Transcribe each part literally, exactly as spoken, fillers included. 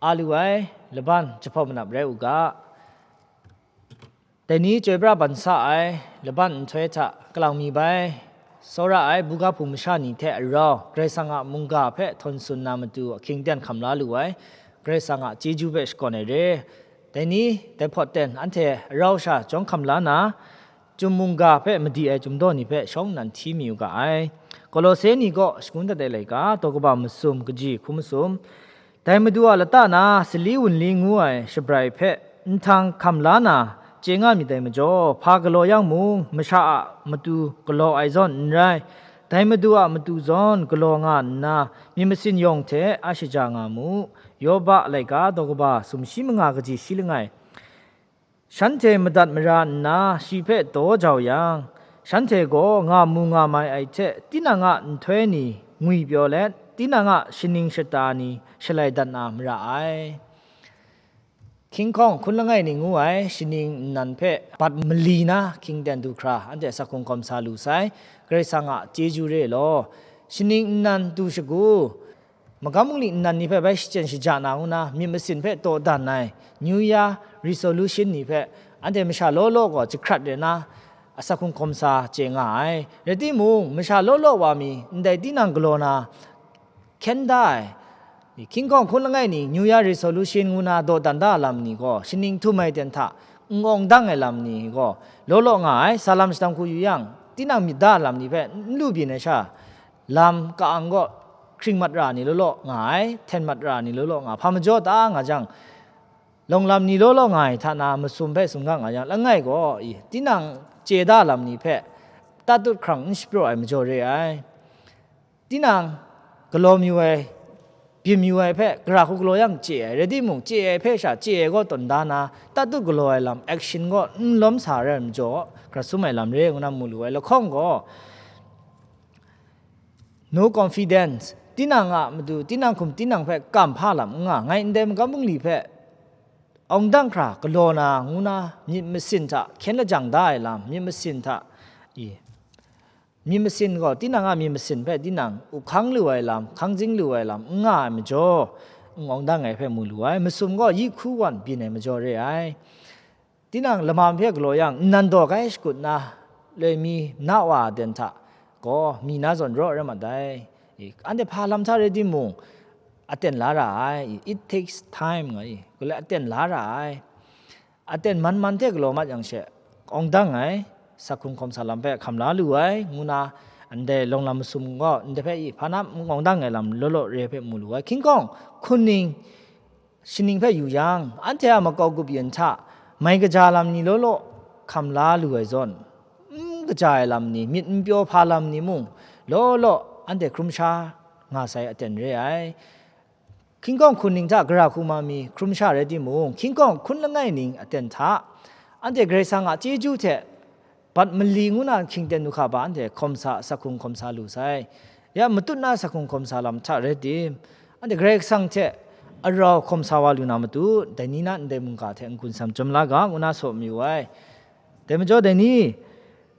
a lu ai laban jahpawt manap rai u ga. Dai ni chyoi pra ban sa ai laban nhtoi hta kalang mi bai, tsawra ai buga hpung masha ni hte rau Karai Kasang a mungga hpe htawn tsun na matu ahkying ten hkam la lu ai, Karai Kasang a chyeju hpe shakawn ai re. Dai ni, dai hpawt ten anhte rau sha jawng hkam la na, Chyum mungga hpe madi ai chyum daw ni hpe shawng nnan hti mi u ga ai. Kolose ni gaw shangun dat ai laika, daw kaba masum, kaji hku masum, dai Madu a lata na sali wunli ngu ai shabrai hpe nhtang hkam la na chye nga myit dai majaw, hpa galaw yang mung, masha a matu galaw ai zawn n rai, dai Madu a matu zawn galaw nga nna, myit masin yawng hte a shaja nga mu. Yoba laika, daw kaba sumshi manga, kaji shi langai. Shanhte madat mara nna shi hpe daw jau yang, shanhte gaw nga mu nga mai ai hte tinang a nhtoi ni ngwi pyaw let, tinang a shaning shata ni shalai dat na mara ai. Hkying hkawng hkun langai ni ngu ai shaning nnan hpe bat mali na hkying ten du hkra, anhte asak hkrung hkawm sa lu sai, Karai Kasang a chyeju re law. Shaning nnan du shagu, magam bungli nnan ni hpe bai shachyen shaja na ngu na, myit masin hpe dawdan ai New Year resolution ni hpe anhte masha law law gaw jahkrat re na, asak hkrung hkawm sa chye nga ai. Rai timung, masha law law wa mi ndai tinang galaw na hkyen da ai, hkying hkawng hkun langai ni New Year resolution ngu na dawdan da lam ni gaw, shaning htum ai ten hta n-awng dang ai lam ni gaw law law nga ai. Sa lam shadang hku yu yang, tinang myit da lam ni hpe n lu byin ai sha, lam ka-ang gaw hkring mat ra ni law law nga ai, hten mat ra ni law law nga, hpa majaw ta nga jang, lawng lam ni law law nga ai hta na masum hpe tsun ga nga yang, langai gaw, i, tinang chye da lam ni hpe tatut hkrang n shapraw ai majaw re ai. Tinang galaw mayu ai, byin mayu ai hpe gara hku galaw yang chye ai, rai timung, chye ai hpe sha chye ai gaw tawn da na, tatut galaw ai lam, action gaw n lawm sa ai majaw, gara sum ai lam re ngu na mu lu ai. Lahkawng gaw, no confidence, tinang a matu, tinang hkum, tinang hpe kam hpa lam n nga, ngai ndai magam bungli hpe awng dang hkra galaw na ngu na myit masin hta hkyen lajang da ai lam, myit masin hta, i, myit masin gaw, tinang a myit masin hpe tinang up hkang lu ai lam, hkang zing lu ai lam n nga ai majaw, n awng dang ai hpe mu lu ai. Masum gaw yi hku wan byin ai majaw re ai. Tinang lama hpe galaw yang, nnan daw kai shakut na, loi mi na wa aten hta gaw mi na zawn raw rai mat ai. I, anhte hpa lam hta rai timung, aten la ra ai. I, it takes time nga i, gulai aten la ra ai. Aten man man hte galaw mat yang she, awng dang ai, asak hkrung hkawm sa lam hpe hkam la lu ai, ngu na, ndai lawng lam masum gaw ndai hpe i, hpa na n awng dang ai lam law law re hpe mu lu ai. Hkying hkawng hkun ning, shaning hpe yu yang, anhte a makau grup yin hta mai kaja lam ni law law hkam la lu ai zawn, n kaja ai lam ni, myit n pyaw hpa lam ni mung law law anhte hkrum sha nga sai aten re ai. Hkying hkawng hkun ning hta gara hku ma mi hkrum sha rai timung, hkying hkawng hkun langai ning aten hta anhte Karai Kasang a chyeju hte bat mali ngu na hkying ten du hkra ba anhte hkawm sa, asak hkrung hkawm sa lu sai. Ya matut na asak hkrung hkawm sa lam hta rai tim, anhte Karai Kasang hte arau hkawm sa wa lu na matu, dai ni na ndai mungga hte n-gun sam chyawm la ga, ngu na saw mayu ai. Dai majaw dai ni,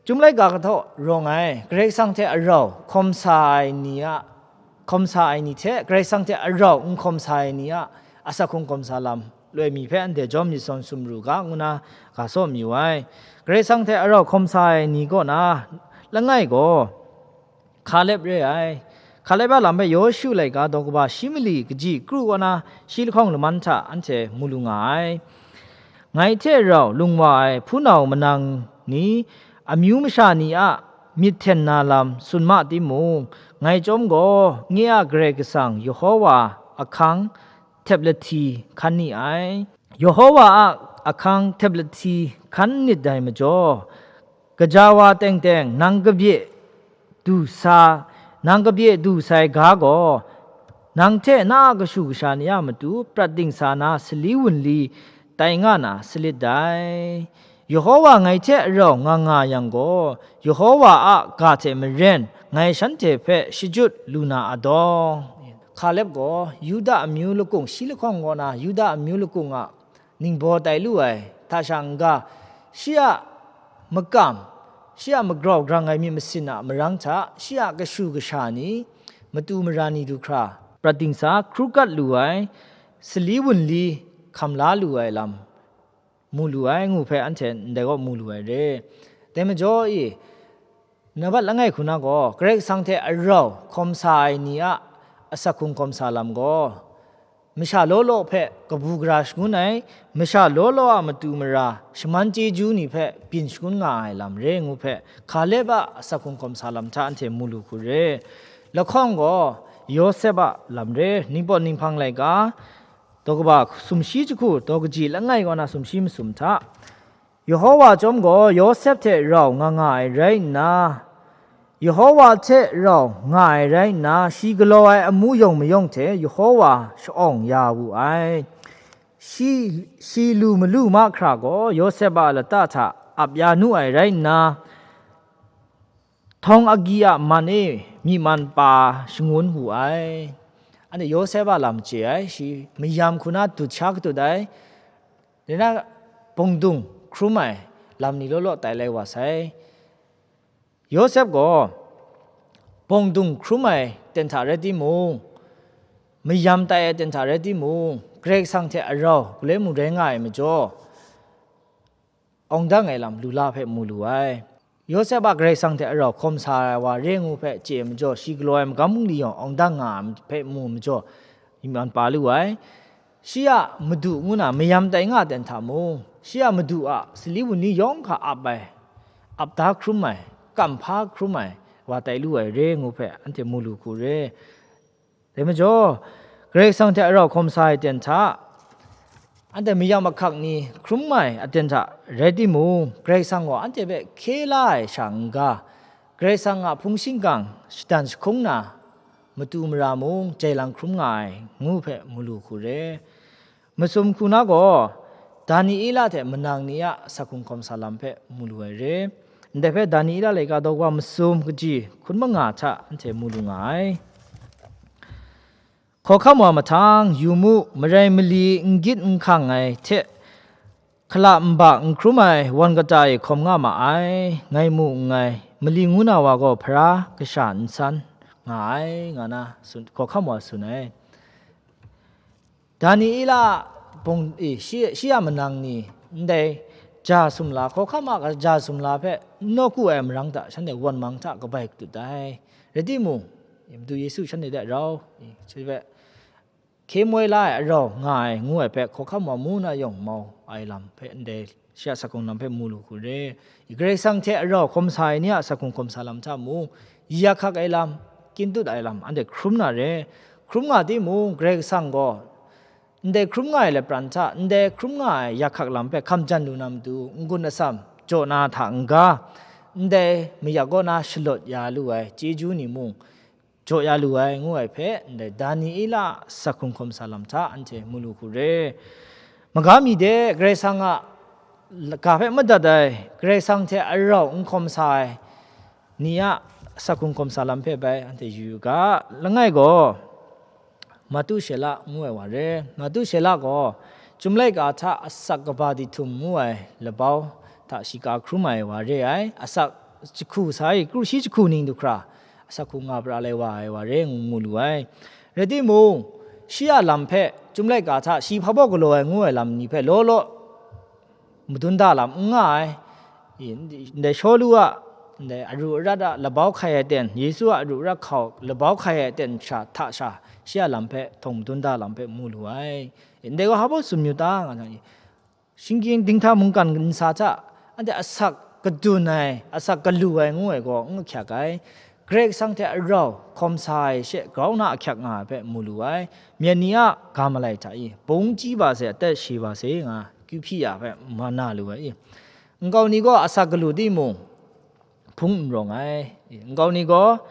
Chyum laika kahtaw rawng ai, Karai Kasang hte arau hkawm sa ai ni a, hkawm sa ai ni hte Karai Kasang hte arau n hkawm sa ai ni a asak hkrung hkawm sa lam loi mi hpe anhte jawm myit sawn sumru ga, ngu na ga saw mayu ai. Karai Kasang hte arau hkawm sa ai ni kaw na langai gaw Hkaleb re ai. Hkaleb a lam hpe Yawshu laika daw kaba shi mali kaji kru kaw na shi lahkawng laman hta anhte mu lu nga ai. Ngai hte rau lung wa ai hpunau manang ni, amyu masha ni a myit hten na lam tsun ma timung, ngai chyawm gaw, nye a Karai Kasang Yehova ahkang htep lahti hkan ni ai. Yehova a ahkang htep lahti hkan nit dai majaw, gaja wa teng teng nang kabye du sa, nang kabye du sai ga gaw, nang hte na a kashu kasha ni a matu prat dingsa na sali wunli tai nga na salit dai. Yehova ngai hte rau nga nga yang gaw, Yehova a ga hte maren ngai shanhte hpe shajut lu na a dawng. Hkaleb gaw Yuda amyu lakung, shi lahkawng kaw na Yuda amyu lakung a ningbaw tai lu ai hta shang n-ga, shi a makam, shi a magrau grang ai myit masin a marang hta, shi a kashu kasha ni, matu mara ni du hkra, prat dingsa hkrukat lu ai, sali wunli hkam la lu ai lam mu lu ai ngu hpe anhte ndai gaw mu lu ai re. Dai majaw i, nambat langai hku na gaw, Karai Kasang hte arau hkawm sa ai ni a asak hkrung hkawm sa lam gaw, masha law law hpe kabu gara shangun ai, masha law law a matu mara shaman chyeju ni hpe byin shangun nga ai lam re ngu hpe, Hkalep a asak hkrung hkawm sa lam hta anhte mu lu hku re. Lahkawng gaw Yawsep a lam re, Ningpawt Ninghpang laika, daw kaba sumshi jahku, daw kaji langai kaw na sumshi masum hta, Yehowa chyawm gaw Yawsep hte rau nga nga ai rai nna, Yehowa hte rau nga ai rai nna, shi galaw ai amu yawng mayawng hte Yehowa sha-awng ya wu ai. Shi, shi lu malu mahkra gaw Yawsep a lata hta ap ya nu ai rai nna, htawng agyi a man e myi man pa shangun wu ai. Anhte Yawsep a lam chye ai, shi mayam hku na dut sha katut ai, dai na bawng dung hkrum ai lam ni law law tai lai wa sai. Yawsep gaw bawng dung hkrum ai ten hta rai timung, mayam tai ai ten hta rai timung, Karai Kasang hte arau galoi mung rai nga ai majaw, awng dang ai lam lu la hpe mu lu ai. Yawsep a Karai Kasang hte arau hkawm sa ai wa re ngu hpe chye ai majaw, shi galaw ai magam bungli yawng awng dang nga ai hpe mu majaw, myi man pa lu ai. Shi a madu ngu na mayam tai nga ai ten hta mung, shi a madu a sali wunli yawng hka ap ai, ap da hkrum ai, kam hpa hkrum ai wa tai lu ai re ngu hpe anhte mu lu hku re. Dai majaw, Karai Kasang hte arau hkawm sa ai ten hta, anhte mayam ahkak ni hkrum ai aten hta rai timung, Karai Kasang gaw anhte hpe hkye la ai sha n-ga, Karai Kasang a hpung shingkang shadan jahkung na matu mara mung jai lang hkrum nga ai, ngu hpe mu lu hku re. Masum hku na gaw, Daniela hte manang ni a asak hkrung hkawm sa lam hpe mu lu ai re. Ndai hpe Daniela laika daw wa masum kaji hkun manga hta anhte mu lu nga ai. Hkawhkam wa mahtang, yu mu, marai mali n gyit n hkang ai hte hkala nba n hkrum ai wan kata e hkawm nga ma ai, ngai mu nngai, mali ngu na wa gaw hpara kasha n san nga ai, nga na tsun, hkawhkam wa tsun ai. Daniela bawng, e, shi, shi a manang ni ndai ja sumla, hkawhkam a ja sumla hpe n nawku ai marang hta shanhte wan mang hta kabai katut ai. Rai timung, Madu Yesu shanhte de rau, e, shi hpe hkye moi la ai arau nga ai ngu ai hpe, hkawhkam wa mu na yawng mau ai lam hpe ndai shi a asak hkrung lam hpe mu lu hku re. Karai Kasang hte arau hkawm sa ai ni a asak hkrung hkawm sa lam hta mung, ya hkak ai lam, kyin tut ai lam, anhte hkrum na re. Hkrum nga timung, Karai Kasang gaw ndai hkrum nga ai lapran hta, ndai hkrum nga ai ya hkak lam hpe hkam jan lu na matu, n-gun atsam jaw na hta n-ga, ndai mayak kaw na shalawt ya lu ai chyeju ni mung, jaw ya lu ai, ngu ai hpe, ndai Daniela a asak hkrung hkawm sa lam hta anhte mu lu hku re. Maga mi de, Karai Kasang a ga hpe madat ai, Karai Kasang hte arau n hkawm sa ai ni a asak hkrung hkawm sa lam hpe bai anhte yu yu ga. Langai gaw, Matushela ngu ai wa re. Matushela gaw, Chyum laika hta asak kaba dihtum ngu ai labau hta shiga hkrum ai wa re ai. Asak jahku sa i, kru shi jahku ning du hkra, asak hku nga pra lai wa ai wa re ngu mu lu ai. Rai timung, shi a lam hpe, Chyum laika hta shi hpa baw galaw ai ngu ai lam ni hpe law law madun da lam n nga ai. I, ndai Shawlu a, ndai aru arat a labau hkai ai ten, Yesu a aru arat hkau labau hkai ai ten sha hta sha, shi a lam hpe htawng madun da lam hpe mu lu ai. Ndai gaw hpa baw tsun yu ta, nga jang, shinggyim dinghta mungkan nsa hta, anhte asak kadun ai, asak galu ai ngu ai gaw n ahkyak ai. Karai Kasang hte arau hkawm sa ai she grau na ahkyak nga ai hpe mu lu ai. Myen ni a ga malai hta i, bung chyi ba se, atat she ba se nga, kyu hpyi ya hpe mana lu ai i, nkau ni gaw asak galu timung, hpung n rawng ai. Nkau ni gaw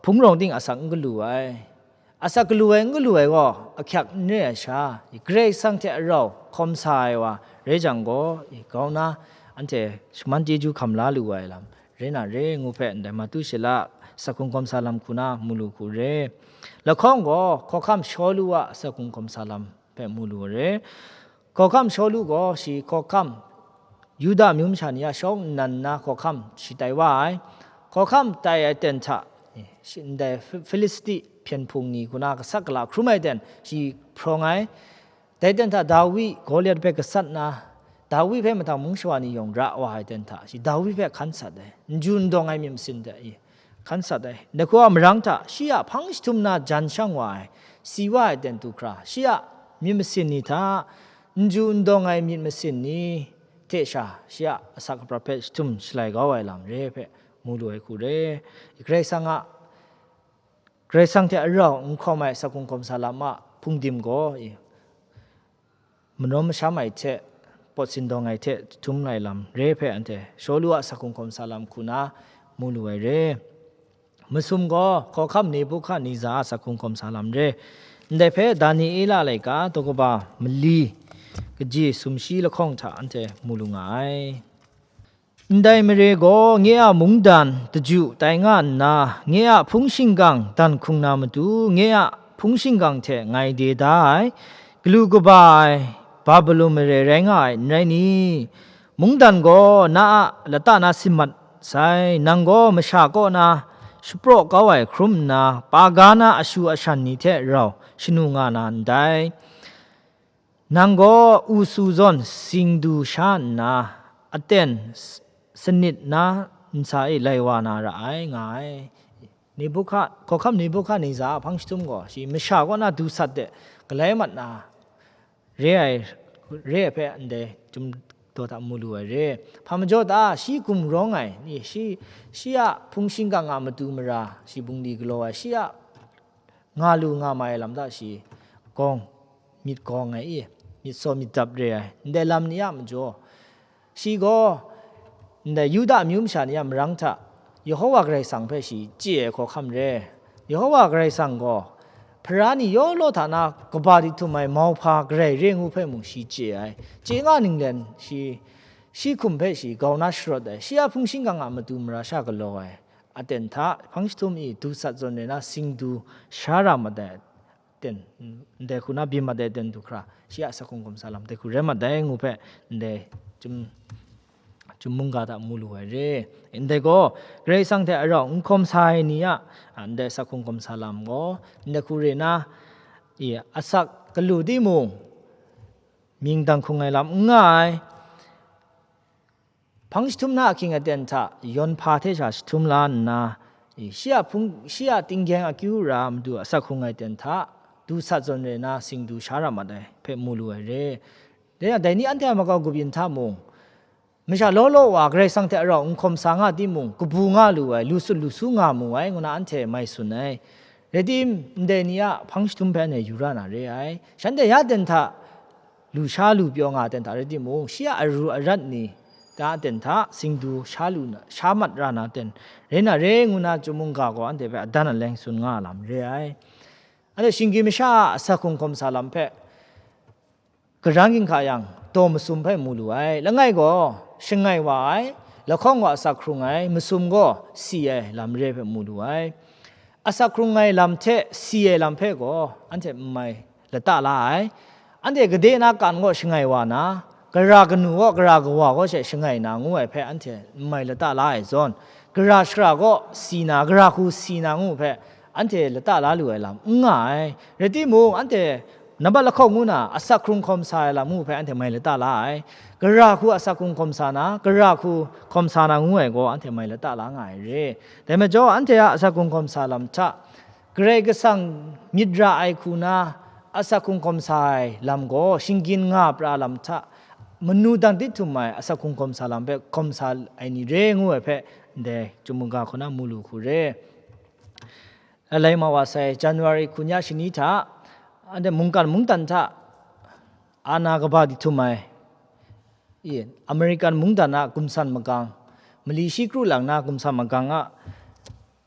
hpung rawng ting asak n galu ai. Asak galu ai n galu ai gaw ahkyak n re ai sha, Karai Kasang hte arau hkawm sa ai wa rai jang gaw, grau na anhte shaman chyeju hkam la lu ai lam rai na re ngu hpe, ndai Matushela asak hkrung hkawm sa lam hku na mu lu hku re. Lahkawng gaw hkawhkam Shawlu a asak hkrung hkawm sa lam hpe mu lu re. Hkawhkam Shawlu gaw shi hkawhkam Yuda amyu masha ni a shawng nnan nna hkawhkam shi tai wa ai. Hkawhkam tai ai ten hta, shi ndai Fi-, Filisti hpyen hpung ni hku na gasat gala hkrum ai ten shi hprawng ai. Dai ten hta Dawi Goliat hpe gasat nna, Dawi hpe mahtang mung shawa ni yawng ra wa ai ten hta, shi Dawi hpe hkan sat ai, n ju n dawng ai myit masin hte i hkan sat ai. Dai hku a marang hta, shi a hpang jahtum na jan shang wa ai, si wa ai ten du hkra, shi a myit masin ni hta, n ju n dawng ai myit masin ni hte sha, shi a asak aprat hpe jahtum shalai kau ai lam re hpe mu lu ai hku re. Karai Kasang a, Karai Kasang hte arau n hkawm ai asak hkrung hkawm sa lam a hpungdim gaw, i, marawm masham ai hte, pawt sindawng ai hte jahtum ai lam re hpe anhte Shawlu a asak hkrung hkawm sa lam hku na mu lu ai re. Masum gaw hkawhkam Nebuhkadneza a asak hkrung hkawm sa lam re. Ndai hpe Daniela laika daw kaba mali kaji sumshi lahkawng hta anhte mu lu nga ai. Ndai mare gaw nye a mungdan daju tai nga nna, nye a hpung shingkang dan hkrung na matu, nye a hpung shingkang hte ngai de da ai, galu kaba ai Babilon mare rai nga ai, n rai ni? Mungdan gaw na a lata na si mat sai, nang gaw masha kaw na shapraw kau ai hkrum nna, paga na ashu ashan ni hte rau shanu nga na ndai. Nang gaw usu zawn singdu sha nna, aten s-, sanit na nsa e lai wa na ra ai, nga ai. Nebuhka-, hkawhkam Nebuhkadneza a hpang jahtum gaw, shi masha kaw na du sat de, galai mat na re ai, re ai hpe ndai chyum daw hta mu lu ai re. Hpa majaw ta, shi gumrawng ai, ni shi, shi a hpung shingkang a matu mara, shi bungli galaw ai, shi a nga lu nga mai ai lam hta shi gawng, myit gawng ai i, myit saw myit dap re ai, ndai lam ni a majaw, shi gaw ndai Yuda amyu masha ni a marang hta Yehova Karai Kasang hpe shi chye ai hkawhkam re. Yehova Karai Kasang gaw hpara ni yawlaw hta na kaba di htum ai mauhpa garai re ngu hpe mung shi chye ai. Chye nga ninglen shi, shi hkum hpe shi grau na sharawt ai, shi a hpung shingkang a matu mara sha galaw ai. Aten hta, hpang jahtum e du sat zawn rai na, singdu sha ra mat ai aten, ndai hku na byin mat ai aten du hkra, shi a asak hkrung hkawm sa lam dai hku rai mat ai ngu hpe, ndai chyum, chyum mungga hta mu lu ai re. Ndai gaw, Karai Kasang hte arau n hkawm sa ai ni a, a, ndai asak hkrung hkawm sa lam gaw, ndai hku re na, i, asak galu timung, mying dang hkrung ai lam n nga ai. Hpang jahtum na ahkying aten hta yawn hpa hte sha jahtum la nna, shi a hpung, shi a tinggyeng akyu ra matu asak hkrung ai ten hta, du sat zawn rai na singdu sha ra mat ai hpe mu lu ai re. Dai, dai ni anhte a makau grup yin hta mung, masha law law wa Karai Kasang hte arau n hkawm sa nga timung, kabu nga lu ai, lu sut lu su nga mu ai, ngu na anhte mai tsun ai. Rai tim, ndai ni a hpang jahtum hpe anhte yu ra na re ai. Shanhte ya ten hta, lu sha lu pyaw nga ten hta rai timung, shi a aru arat ni ta ten hta singdu sha lu na, sha mat ra na ten rai na re ngu na, chyum mungga gaw anhte hpe adan aleng tsun nga lam re ai. Anhte shinggyim masha a asak hkrung hkawm sa lam hpe, karan ginhka yang, daw masum hpe mu lu ai. Langai gaw, shangai wa ai, lahkawng wa asak hkrung ai, masum gaw si ai lam re hpe mu lu ai. Asak hkrung ai lam hte si ai lam hpe gaw, anhte n mai lata la ai. Anhte gade na kan gaw shangai wa na, gara kanu gaw gara kawa gaw she shangai na ngu ai hpe anhte n mai lata la ai zawn, gara shara gaw si na, gara hku si na ngu hpe anhte lata la lu ai lam n nga ai. Rai timung, anhte nambat lahkawng ngu na asak hkrung hkawm sa ai lam ngu hpe anhte mai lata la ai. Gara hku asak hkrung hkawm sa na, gara hku hkawm sa na ngu ai gaw anhte mai lata la nga ai re. Dai majaw, anhte a asak hkrung hkawm sa lam hta, Karai Kasang myit ra ai hku na asak hkrung hkawm sa ai lam gaw, shinggyim nga pra lam hta, manu dan di htum ai asak hkrung hkawm sa lam hpe hkawm sa ai ni re ngu ai hpe, ndai chyum mungga hku na mu lu hku re. Alai ma wa sai, January hku nya shani hta, anhte mungkan mungdan hta, ana kaba di htum ai, i, American mungdan a gumsan magang, mali shi kru lang na gumsan magang a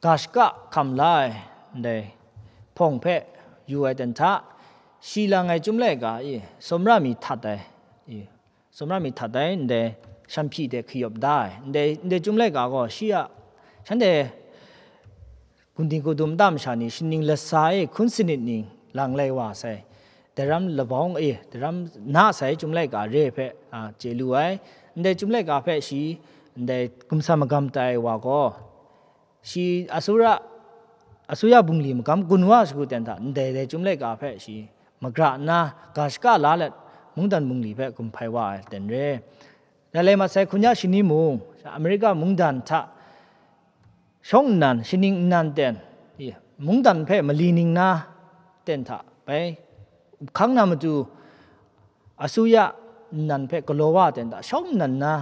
ga shaka hkam la ai, ndai hpawng hpe yu ai ten hta, shi lang ai Chyum Laika e, sumra mi htat ai, i, sumra mi htat ai, ndai shanhpyi hte hkayawp da ai, ndai, ndai Chyum Laika gaw shi a, shanhte Gun ting kudum nta masha ni, shaning lasa e hkun sanit ning lang lai wa sai, daram labawng e, daram na sai Chyum Laika re hpe, a, chye lu ai. Ndai Chyum Laika hpe shi, ndai gumsa magam tai wa gaw, shi asura, asuya bungli magam gun wa shagu ten hta, ndai dai Chyum Laika hpe shi magra nna, ga shaka la let, mungdan mungli hpe gumhpai wa ai aten re. Dai lai masai, hkun ya shani mung, Amerika mungdan hta shawng nnan, shaning nnan ten, i, mungdan hpe mali ning na ten hta bai, up hkang na matu, asuya nnan hpe galaw wa ten hta shawng nnan na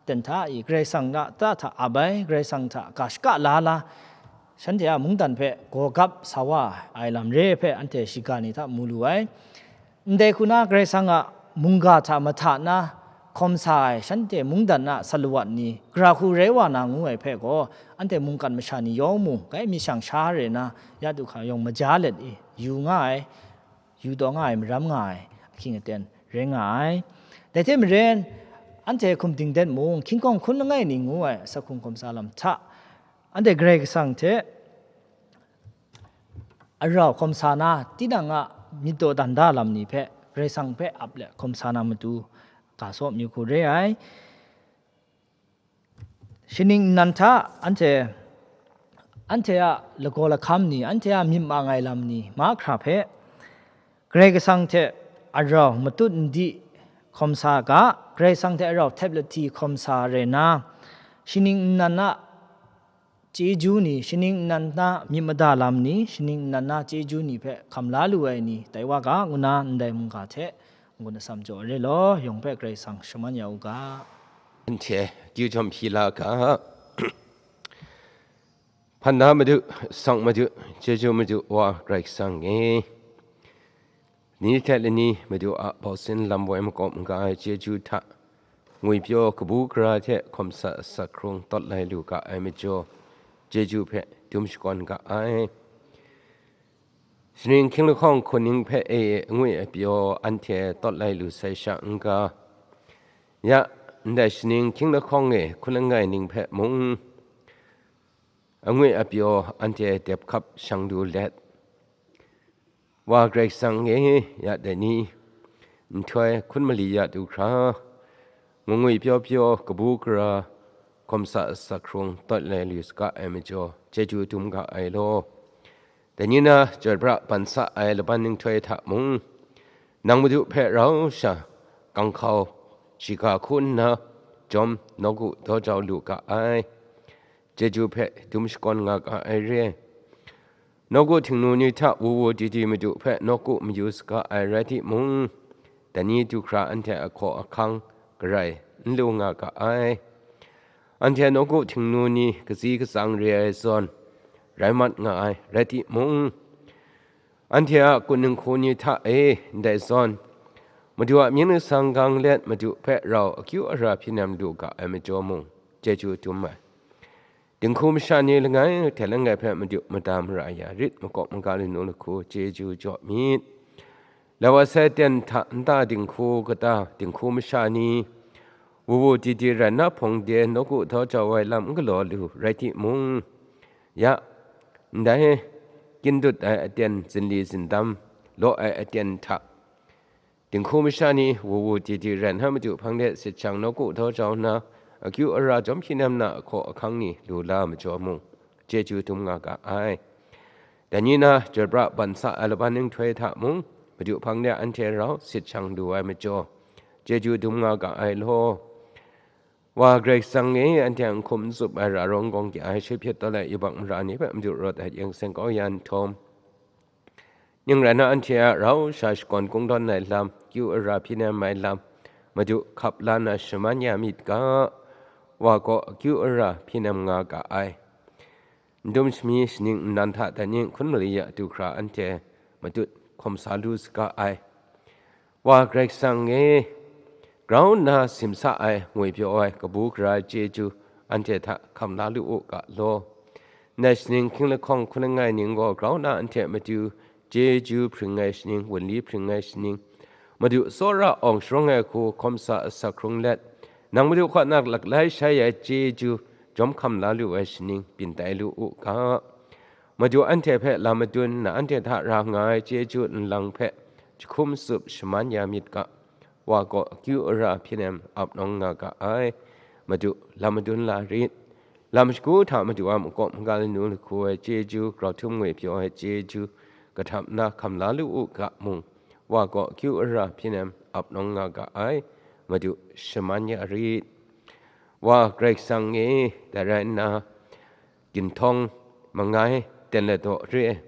ten hta, i, Karai Kasang hta, hta ap ai, Karai Kasang hta ga shaka la la, shanhte a mungdan hpe gawgap sa wa ai lam re hpe anhte shiga ni hta mu lu ai. Ndai hku na Karai Kasang a mungga hta mahta na hkawm sa ai shanhte mungdan a salawat ni, gara hku rai wa na ngu ai hpe gaw, anhte mungkan masha ni yawng mung, gai myit shang sha re na, ya du hkra yawng maja let i, yu nga ai, yu taw nga ai, maram nga ai ahkying aten rai nga ai. Dai hte maren, anhte hkum dingden mung, hkying hkawng hkun langai ni ngu ai asak hkrung hkawm sa lam hta, anhte Karai Kasang hte arau hkawm sa na, tinang a myit dawdan da lam ni hpe, Karai Kasang hpe ap let hkawm sa na matu, ga saw myu hku re ai. Shaning nnan hta anhte, anhte a lagaw lahkam ni, anhte a myit ma ngai lam ni mahkra hpe, Karai Kasang hte arau matut n di hkawm sa ga, Karai Kasang hte arau htep lahti hkawm sa re na, shaning nnan a chyeju ni, shaning nnan na myit mada lam ni, shaning nnan na chyeju ni hpe hkam la lu ai ni, tai wa ga, ngu na ndai mungga hte n-gun atsam jaw ai re law, yawng hpe Karai Kasang shaman ya u ga. Anhte akyu jawm hpyi la ga. Hpan da Madu, sang Madu, chyeju Madu Wa Karai Kasang e. Ni hte lani Madu a bausin lam woi makawp n-ga ai chyeju hta, ngwipyaw kabu gara hte hkawm sa asak hkrung tawt lai lu ga ai majaw, chyeju hpe dum shakawn ga ai. Shaning hkying lahkawng hkuning hpe e angwi apyaw anhte tawt lai lu sai sha n-ga, ya, ndai shaning hkying lahkawng e hkun langai ning hpe mung, angwi apyaw anhte dep hkap shang du let, Wa Karai Kasang e, ya dai ni, nhtoi hkun mali ya du hkra, ngwi pyaw pyaw kabu gara, hkawm sa asak hkrung tawt lai lu saga ai majaw, chyeju dum ga ai law. Dai ni na, chyoi pra ban sa ai laban nhtoi hta mung, nang Madu hpe rau sha, ganghkau, shiga hku nna, jawm nawku daw jau lu ga ai. Chyeju hpe dum shakawn nga ga ai re. Nawku htingnu ni hta wu wu di di Madu hpe nawku mayu saga ai rai timung, dai ni du hkra anhte ahkaw ahkang garai n lu nga ga ai. Anhte nawku htingnu ni katsi katsang re ai zawn, rai mat nga ai rai timung, anhte a kunning hku ni hta e ndai zawn, Madu a mying lasang gang let Madu hpe rau akyu ara hpyi nem lu ga ai majaw mung, chyeju dum ai. Dinghku masha ni langai hte langai hpe Madu mada mara ya rit, makawp maga lanu lahku chyeju jaw myit. Lawa sai ten hta nta dinghku kata dinghku masha ni, wu wu di di rai na hpawng de nawku daw jau ai lam n galaw lu rai timung, ya, ndai kyindut ai aten zinli zindam law ai aten hta, dinghku masha ni wu wu di di rai na Madu hpang de sit shang nawku daw jau nna, akyu ara jawm hpyi nem na ahkaw ahkang ni lu la majaw mung, chyeju dum nga ga ai. Dai ni na, chyoi pra ban sa ai laban nhtoi hta mung, Madu hpang de anhte rau sit shang lu ai majaw, chyeju dum nga ga ai law. Wa Karai Kasang e, anhte a n hkum n tsup ai ra rawng gawng kya ai, shi hpyit tawt ai yubak mara ni hpe Madu rawt ai yen seng kau ya nhtawm, ning rai na, anhte a rau sha shakawn kungdawn ai lam, kyu ara hpyi nem ai lam, Madu hkap la na shaman ya myit ga, Wa gaw akyu ara hpyi nem nga ga ai. N dum shami shaning nnan hta dan ning hkun mali ya du hkra anhte matut hkawm sa lu saga ai. Wa Karai Kasang e, grau nna simsa ai, ngwipyaw ai, kabu gara ai chyeju anhte hta hkam la lu u ga law. Ndai shaning hkying lahkawng hkun langai ning gaw grau nna anhte matu chyeju hpring ai shaning, wunli hpring ai shaning, Madu tsawra awng sharawng ai hku hkawm sa asak hkrung let, nang Madu kaw nak laklai shai ai chyeju jawm hkam la lu ai shaning byin tai lu u ga. Madu anhte hpe lam madun nna anhte hta ra nga ai chyeju nlang hpe jahkum tsup shaman ya myit ga. Wa gaw akyu ara hpyi nem ap nawng nga ga ai. Madu, lam madun la rit. Lam shagu hta Madu a makawp maga lanu lahku ai chyeju, grau htum ngwipyaw ai chyeju, kahtap nna hkam la lu u ga mung, Wa kaw akyu ara hpyi nem ap nawng nga ga ai, Madu shaman ya rit. Wa Karai Kasang e, dai rai nna, ginhtawng mangai ten ladaw re ai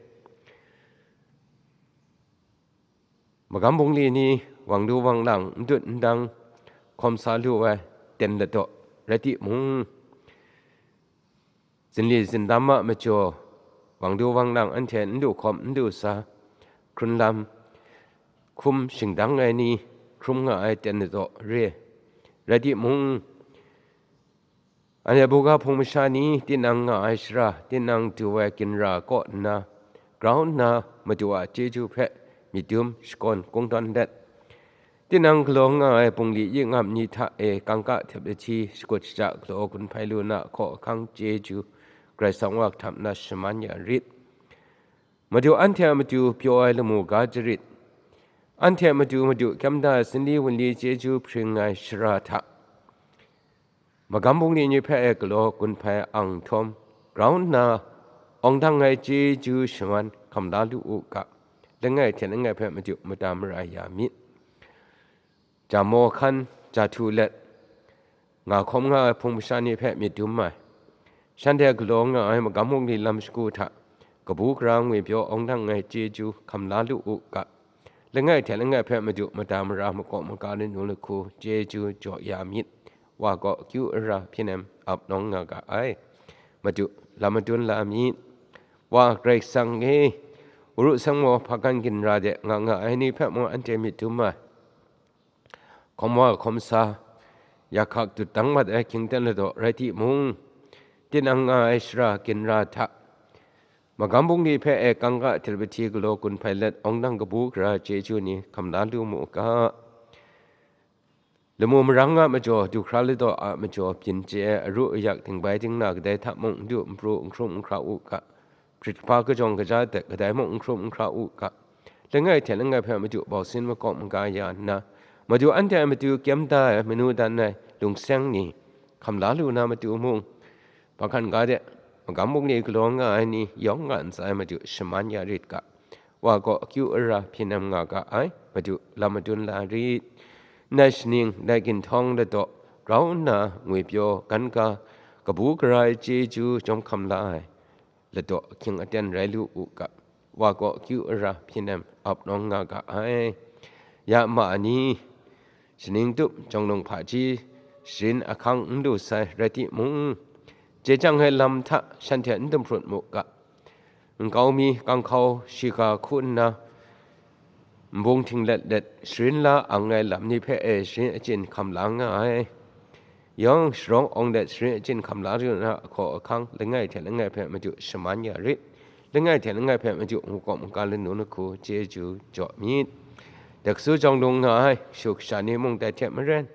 magam bungli ni wang du wang lang, n dut n dang, hkawm sa lu ai ten ladaw rai timung, zinli zindam a majaw, wang du wang lang anhte n du hkawm n du sa, hkrun lam hkum shingdang ai ni hkrum nga ai ten ladaw re. Rai timung, anhte buga hpung masha ni tinang nga ai shara, tinang du ai ginra kaw nna, grau nna Madu a chyeju hpe myit dum shakawn kungdawn let, tinang galaw nga ai bungli yingam ni hta e kangka htep lahti shakut shaja galaw gun hpai lu na hkaw ahkang chyeju Karai Kasang wa kahtap nna shaman ya rit. Madu anhte a matu pyaw ai lamu ga jarit, anhte a matu Madu kyam da ai sinli wunli chyeju hpring ai shara hta, magam bungli ni hpe e galaw gun hpai ang htawm, grau nna awng dang ai chyeju shaman hkam la lu u ga, langai hte langai hpe Madu mada mara ya myit. Jamaw hkan ja htu let, nga hkawm nga ai hpung masha ni hpe myit dum ai, shanhte galaw nga ai magam bungli lam shagu hta, kabu gara ngwi pyaw awng dang ai chyeju hkam la lu u ga, langai hte langai hpe Madu mada mara makaw maga lanu lahku chyeju jaw ya myit. Wa kaw akyu ara hpyi nem ap nawng nga ga ai, Madu lam madun la myit. Wa Karai Kasang e, Uru Sangmaw hpakan ginra de nga nga ai ni hpe mung anhte myit dum ai, hkawm wa hkawm sa, yakhak dut dang mat ai hkying ten ladaw rai timung, tinang nga ai shara ginra hta, magam bungli hpe e kangka htep lahti galaw gun hpai let, awng dang kabu gara chyeju ni hkam la lu mu ga. Lamu marang a majaw, du hkra ladaw a majaw, byin chye ai aru ayak, dingbai dingna kadai hta mung n du n pru n hkrum n hkra u ga, hprit hpa kajawng kaja de kadai mung n hkrum n hkra u ga, langai hte langai hpe Madu bau sin makawp maga ya nna, Madu anhte a matu kyam da ai, manu dan ai lungseng ni hkam la lu na matu mung, hpakan ga de, magam bungli galaw nga ai ni yawng nga ntsa ai Madu shaman ya rit ga, wa kaw akyu ara hpyi nem nga ga ai, Madu lam madun la rit. Ndai shaning, ndai ginhtawng ladaw grau nna ngwi pyaw gan ga, kabu gara ai chyeju jawm hkam la ai ladaw ahkying aten rai lu u ga, wa kaw akyu ara hpyi nem ap nawng nga ga ai. Ya ma ni, shaning tup, jawng lung hpaji, sharin ahkang n lu sai rai timung, chye chyang ai lam hta shanhte n dumhprut mu ga, nkau mi, kanghkau, shiga hku nna, nbung htinglet let sharin la ang ai lam ni hpe e sharin achyin hkam la nga ai. Yawng sharawng awng let sharin achyin hkam la ru na ahkaw ahkang, langai hte langai hpe Madu shaman ya rit. Langai hte langai hpe Madu makawp maga lanu lahku chyeju jaw myit. Dakasu jawng lung nga ai kashu kasha ni mung dai hte maren,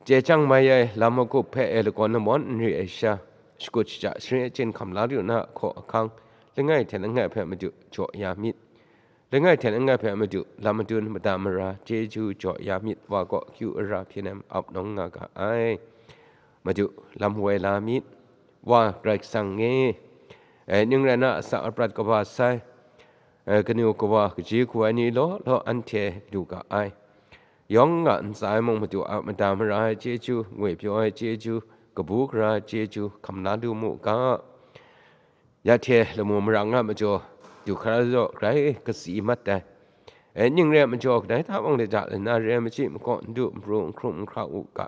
chye chyang mai ai lam magup hpe e lagawn lamawn n re ai sha, shakut shaja sharin achyin hkam la ru na ahkaw ahkang, langai hte langai hpe Madu jaw ya myit. Langai hte langai hpe Madu lam madun mada mara chyeju jaw ya myit, wa kaw akyu ara hpyi nem ap nawng nga ga ai. Madu lam woi la myit. Wa Karai Kasang e, e, ning rai na, asak aprat kaba sai, e, kanu kawa, kaji kawa ni law law anhte lu ga ai. Yawng nga ntsa ai mung Madu a mada mara ai chyeju, ngwi pyaw ai chyeju, kabu gara ai chyeju hkam la lu mu ga. Ya hte lamu marang a majaw, du hkra zaw grai katsi mat ai. E, ning re ai majaw, kadai hta mung lata lana re ai machyi makaw n du n pru n hkrum n hkra u ga.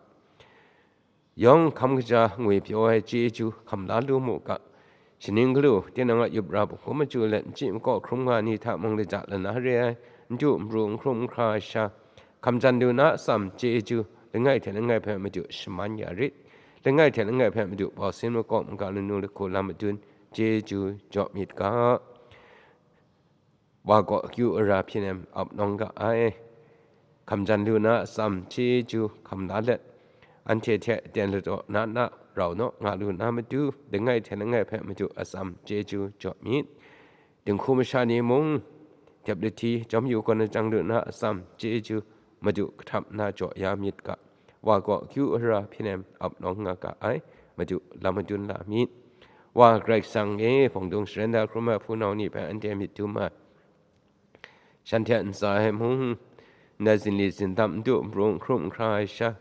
Yawng hkam kaja ngwi pyaw ai chyeju hkam la lu mu ga. Shaning galu, tinang a yup ra bahkum machyu let, machyi makaw hkrum nga ni hta mung lata lana re ai, n du n pru n hkrum n hkra ai sha, hkam jan lu na atsam chyeju, langai hte langai hpe Madu shaman ya rit. Langai hte langai hpe Madu bau sin makawp maga lanu lahku lam madun chyeju jaw myit ga. Wa kaw akyu ara hpyi nem ap nawng ga ai. Hkam jan lu na atsam chyeju hkam la let, anhte hte ten ladaw na na rau naw nga lu na matu, langai hte langai hpe Madu atsam chyeju jaw myit. Dinghku masha ni mung, dep lahti jawm yu gawn lajang lu na atsam chyeju Madu kahtap nna jaw ya myit ga. Wa kaw akyu ara hpyi nem ap nawng nga ga ai, Madu lam madun la myit. Wa Karai Kasang e, hpawng dung sharan da hkrum ai hpunau ni hpe anhte myit dum ai. Shanhte ntsa e mung, ndai zinli zindam n du, n pru n hkrum n hkra ai sha,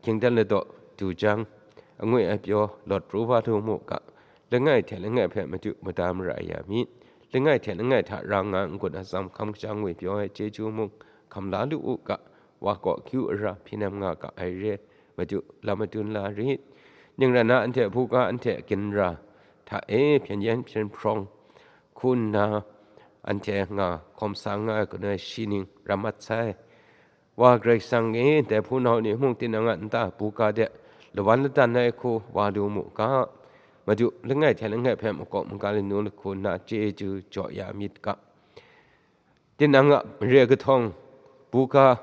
hkying dan ladaw du jang, angwi ai pyaw lawt pru wa lu mu ga, langai hte langai hpe Madu mada mara ya myit. Langai hte langai hta ra nga ai n-gun atsam hkam kaja ngwi pyaw ai chyeju mung hkam la lu u ga, wa gaw akyu ara hpyi nem nga ga ai re, Madu lam madun la rit. Ning rai nna, anhte buga, anhte ginra hta e hpyen yen hpyen hprawng hku nna, anhte nga hkawm sa nga ai, kanu ai shi ning ram mat sai. Wa Karai Kasang e, dai hpunau ni mung tinang a nta buga de lawan ladan ai hku wa lu mu ga, Madu, langai hte langai hpe makawp maga lanu lahku nna chyeju jaw ya myit ga. Tinang a mare kahtawng, buga,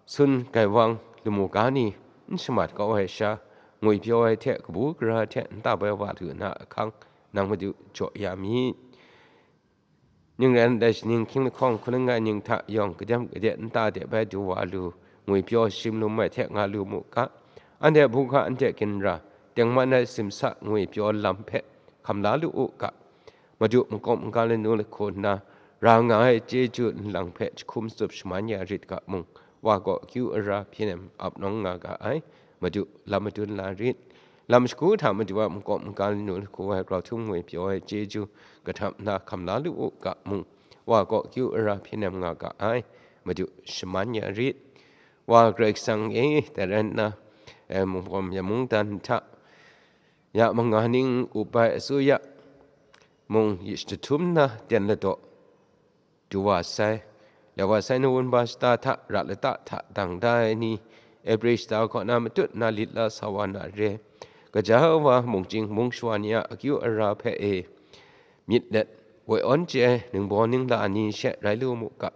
sun, gaiwang, lamu ga ni n shamat kau ai sha, ngwi pyaw ai hte kabu gara hte nta bai wa lu na ahkang, nang Madu jaw ya myit. Ning rai nna, dai shaning hkying lahkawng hku langai ning hta yawng kadem kade nta de bai du wa lu, ngwi pyaw shim lum ai hte nga lu mu ga, anhte buga, anhte ginra, tengman ai simsa ngwi pyaw lam hpe hkam la lu u ga, Madu makawp maga lanu lahku nna ra nga ai chyeju nlang hpe jahkum tsup shaman ya rit ga mung, wa gaw akyu ara hpyi nem ap nawng nga ga ai, Madu lam madun la rit. Lam shagu hta Madu a makawp maga lanu lahku ai grau htum ngwi pyaw ai chyeju kahtap nna hkam la lu u ga mung, wa gaw akyu ara hpyi nem nga ga ai, Madu shaman ya rit. Wa Karai Kasang e, dai rai nna, e, mungpawm ya mungdan hta, ya manga ning up ai asuya mung, yi shadatum nna ten ladaw du wa sai. Lawai sai na wunba shata hta, ra lata hta dang da ai ni, Ebri shata kaw na matut na lit la sa wa na re, gaja wa mung chying mung shawa ni a akyu ara hpe e myit let, woi awn chye ai ningbaw ningla ni she rai lu mu ga,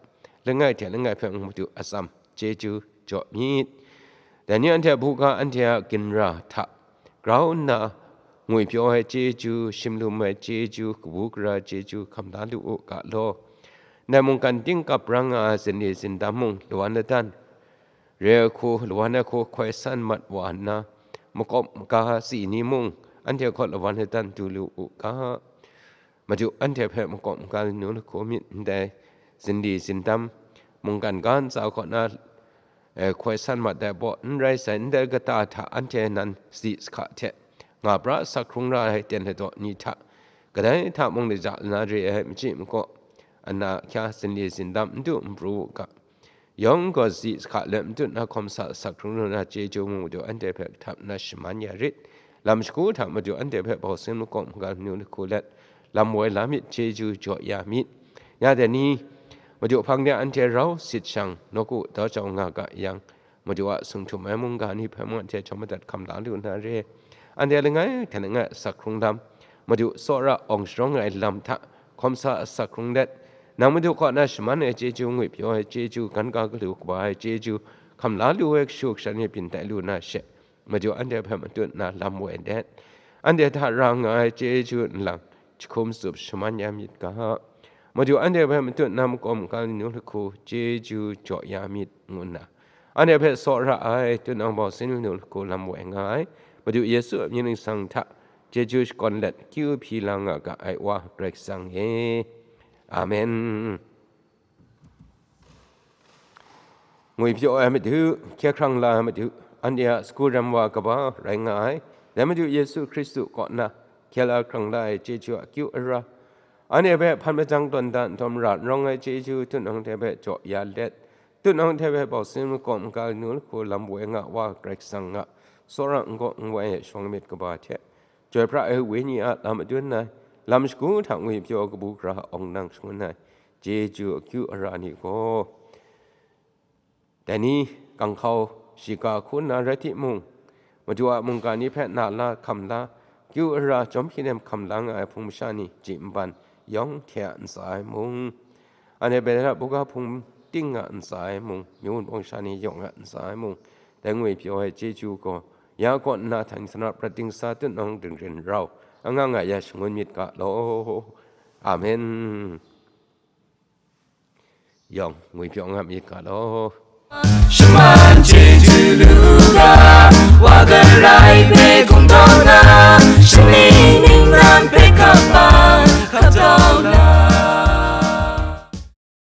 langai hte langai hpe Madu atsam chyeju jaw myit. Dai ni anhte buga, anhte a ginra hta grau nna ngwi pyaw ai chyeju, shim lum ai chyeju, kabu gara chyeju hkam la lu u ga law. Ndai mungkan ting kap ra nga ai zinli zindam mung lawan ladan, re ai hku, lawan ai hku hkoi san mat wa nna, makawp maga si ni mung anhte kaw lawan ladan du lu u ga. Madu, anhte hpe makawp maga lanu lahku myit ndai zinli zindam, mungkan ga ntsa kaw na, e, hkoi san mat ai baw n rai sai, ndai kata hta anhte nan sadi sahka hte nga pra asak hkrung ra ai ten ladaw ni hta, kadai hta mung laja lana re ai machyi makaw, ana ahkya zinli zindam n du n pru u ga. Yawng gaw sadi sahka let matut na hkawm sa asak hkrung lu na chyeju mung Madu anhte hpe kahtap nna shaman ya rit. Lam shagu hta Madu anhte hpe bau sin makawp maga lanu lahku let, lam woi la myit, chyeju jaw ya myit. Ya dai ni, Madu hpang de anhte rau sit shang, nawku dau jau nga ga yang, Madu a sung htum ai mungga ni hpe mung anhte jawm madat hkam la lu na re. Anhte langai hte langai asak hkrung lam, Madu tsawra awng sharawng ai lam hta hkawm sa asak hkrung let, nang Madu kaw na shaman ai chyeju, ngwi pyaw ai chyeju, gan ga galu kaba ai chyeju, hkam la lu ai kashu kasha ni byin tai lu na she, Madu anhte hpe matut na lam woi let, anhte hta ra nga ai chyeju nlang jahkum tsup shaman ya myit ga. Madu anhte hpe matut na makawp maga lanu lahku chyeju jaw ya myit, ngu nna, anhte hpe tsawra ai, tutnang bau sin lanu lahku lam woi nga ai, Madu Yesu a mying ningsang hta chyeju shakawn let, akyu hpyi la nga ga ai Wa Karai Kasang e. Amen. Ngwi pyaw ai Madu, hkye hkrang la ai Madu, anhte a sagu rem wa kaba rai nga ai, dai Madu Yesu Hkristu kaw na hkye la hkrang la ai chyeju a akyu ara, anhte hpe hpan majang tawn da nhtawm ra n rawng ai chyeju tutnang hte hpe jaw ya let, tutnang hte hpe bau sin makawp maga lanu lahku lam woi nga Wa Karai Kasang a tsawra n gaw n woi ai shawng myit kaba hte, Chyoi pra ai Wenyi a lam madun ai, lam shagu hta ngwi pyaw kabu gara awng nang shangun ai, chyeju akyu ara ni gaw, dai ni, ganghkau shiga hku nna rai timung, Madu a mungga ni hpe na la hkam la, akyu ara jawm hpyi nem hkam la nga ai hpung masha ni, ji nban yawng hte a ntsa e mung, anhte Betela buga hpung ting a ntsa e mung, myu wunpawng sha ni yawng a ntsa e mung, dai ngwi pyaw ai chyeju gaw, ya kaw nna htan sanra prat dingsa tutnawng dingrin rau, anga nga ya shangun myit ga law. Amen. Yawng ngwi pyaw nga myit ga law. Shaman chyeju lu ga, wa ga